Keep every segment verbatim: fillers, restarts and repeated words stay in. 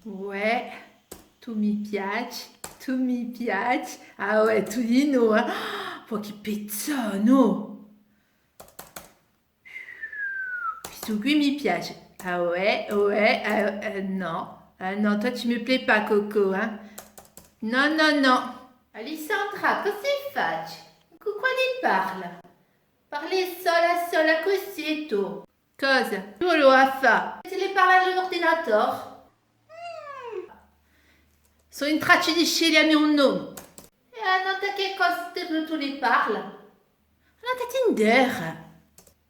Uè, tù mi piaci, tù mi piaci. Ah uè, tù dinò, eh. Pò chì pezzone, oh. Stu quì mi piaci. Ah uè, uè, eh, eh, nò. Eh, nò, toi tu me plais pas, Coco, hein. Nò, nò, nò. Alessandra, cosa faci? Cù quale parli? Parli sola, sola cusì tù. Cosa? Chì voli fà? Ti li parli à l'urdinateur? Sò in traccia di sceglie un nomu. È à nant'à chì cosa tù, tù li parli? À nant'à Tinder.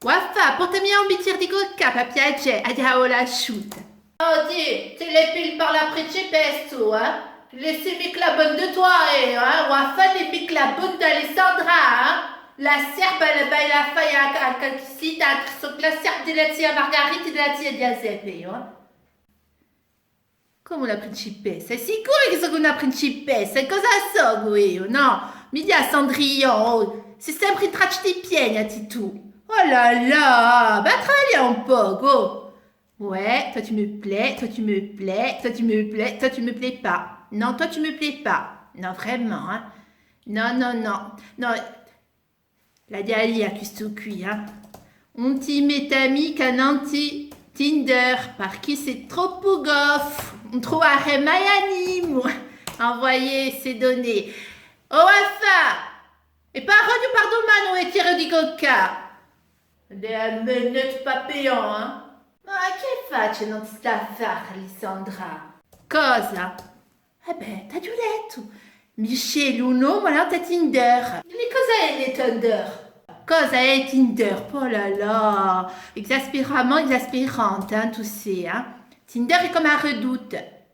Uaffa, portami un bichjeru di coca, par piacè, a diavola asciutta. Oh, ti, ti li pigli par la principessa, hein? Laisse-moi la bonne de toi, eh, hein? Uaffa, laisse-moi la bonne d'Alessandra, hein? La serva, la bella faia, a, a, a, la serva di la zia Margarita è di la zia Ghjaseppa, hein? Comu una principessa? Hè sicuru chì sò una principessa? È cosa sò eiu? Nò, mi dì à Cendrillon, oh, sì sempre in traccia di piegna, tù. Oh là là, và à travaglià un pocu. Ouais, toi tu me plais, toi tu me plais, toi tu me plais, toi tu me plais pas. Non, toi tu me plais pas. Non, vraiment, hein. Non, non, non. Non. L'aghju à dì à quistu quì, eh. Ùn ti metta micca nantu Tinder, parchì sè troppu goffu, ùn truvarè mai à nimu. Envoyer ces données. Oh, Uaffa! È pà oghje, pà dumane, un bichjeru di coca. Des minutes papillon, hein. Ma chì faci nantu à st'affare, Alessandra? Cosa? Eh bè, t'aghju dettu, mi sceglie un omu à nant'à Tinder. È cosa hè Tinder? Cosa hè Tinder? Oh là là, exaspérément exaspérante, hein, tu sais, hein. Tinder hè comu a Redoute.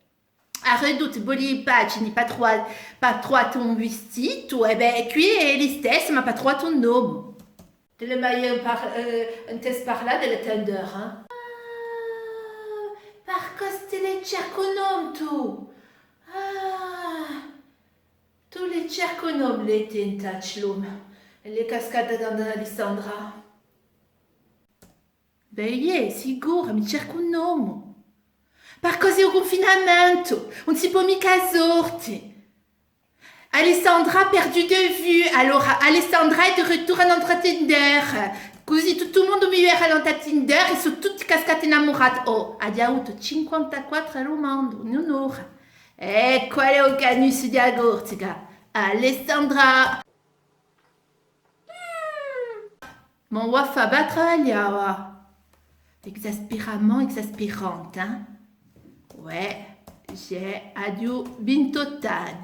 A Redoute, voli pagine, pà truvà, pà truvà un vistitu, è bè, quì hè listessu, ma pà truvà un omu. Ti l'hai mai par-, eh, intesu parlà di Tinder, eh? Ah, par quessu ti li cerchi un omu, tù. Ah, tù li cerchi un omu, l'hai tentatu l'omu. È l'hai cascatu da Alessandra. Bè, iè, sicuru, mi cercu un omu. Par causa di u cunfinamentu, ùn si pò micca sorte. Alessandra perdue de vue. Allora, Alessandra hè di ritornu à nant'à Tinder. Cusì tuttu u mondu mi vede à nant'à Tinder è sò tutti cascati innamurati. Oh, aghju avutu cinquantaquattru dumande in un'ora. È quale hè u canussu di a Corsica? Alessandra! Ma Uaffa, và à travaglià, và. Exaspérément exaspérante, hein? Ouais, j'ai, aghju vintottu anni.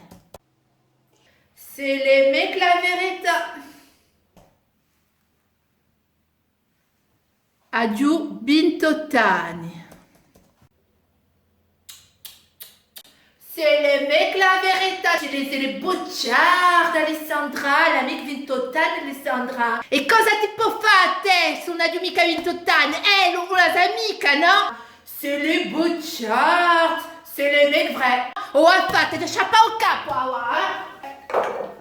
C'est le mec la verità. Aghju vintottu anni. C'est le mec la verità, ti li, ti li bugiarda, Alessandra, l'hà micca vintottu anni, Alessandra. È cosa ti pò fà à tè, s'ùn aghju micca vintottu anni? Eh, ùn la sà micca, nò? C'est le bugiarda, c'est le mec vrai. Oh, infatti, ti sciappa u capu, avà, eh?